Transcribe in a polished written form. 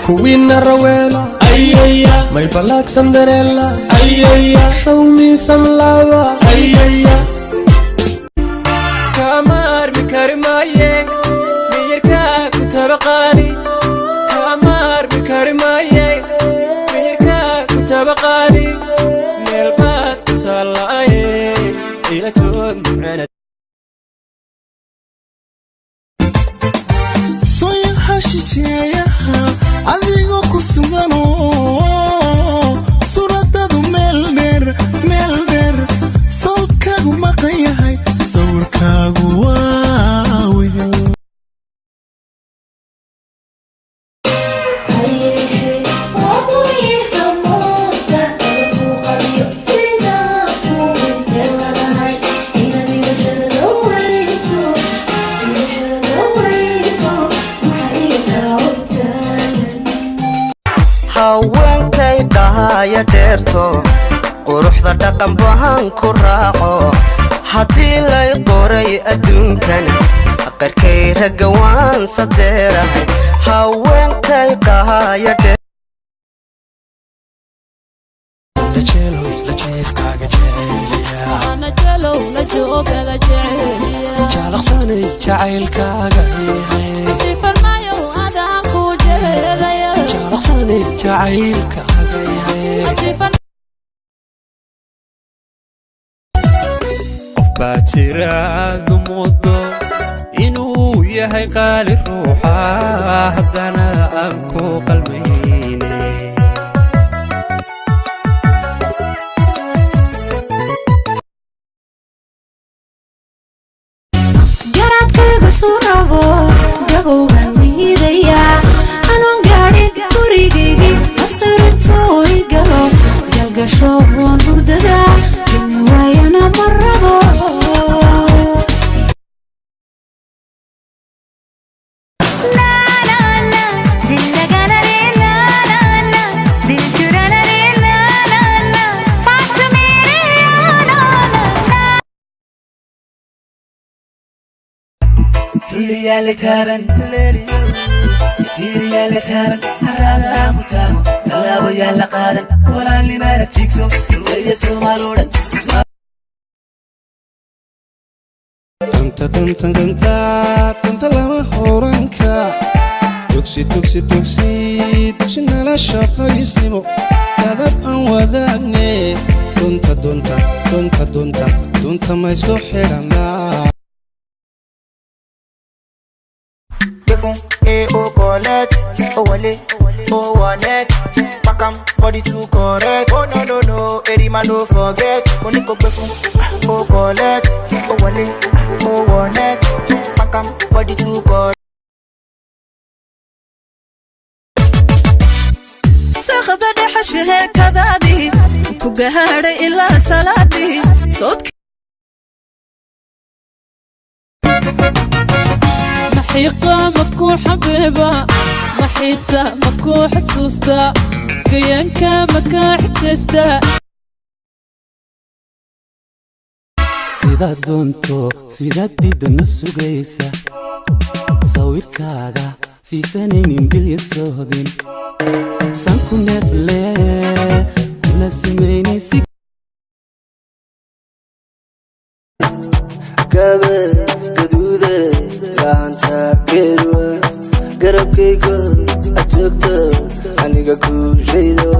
Kuwiina Rawela, my black Cinderella, show me some love. Kama armi kari maaye, miyirkaa ku tabaqaali. Kama armi kari maaye, miyirkaa ku tabaqaali. Meel baad ku taallaaye, ila joog macana. Sooyaha shisheeyaha adigoo ku suganoo, suuradadu meel dheer, meel dheer, sawdkaagu maqan yahay, sawirkaagu waa wehel. Haweenkay dhahaya dheerto, quruxda dhaqan bahan ku raaco. Haddii lay qoray adduunkan, qarkay ragga waan sadeerahay. Haweenkay qahaya dheer. Jaalaqsanay jacaylkaaga, jaalaqsanay jacaylkaaga. Qof baa jira aad u moodo inuu yahay qaali ruuxa, haddana aan ku qalmayne. Garaadkayga suu rabo gabowgaan liidayaa, anoon gaadhin gurigaygii masarintooy galo galgasho oon hurdada gami waayana ma rabo. Tulliyaala taaban, tiiriyaala taaban, haraadaan ku taamo, tallaabo yaala qaadan, walaalnimaana tigso dhulwaya Soomaaloo dhan. Danta, danta, danta, danta lama horanka. Dugsi, dugsi, dugsi, dugsi, nala shaqaysnimo, dadab aan wadaagne. Dunta, dunta, dunta, dunta, dunta ma isku xidhannaa? Fún a o collect, ó wọlé, ó wọ net, pakam body too correct. Oh no no no, erima no forget. Mo ní kò gbé fún o collect, ó wọlé, ó wọ net, pakam body too correct. Saqda dhexe sheekadaadii ku gaadhay ilaa salaadii soodka. Maxiiqa makuu xabiiba, maxiisa makuu xasuusta, gayaanka makaa xigaysta. Sidaad doonto, sidaad diidda naf sugaysa, sawirkaaga siisanaynin bilya sohdin, sanku neefle kula simaynay si. Gabe gaduude laanta geerwa, garabkayga aad joogto, aniga guushayda.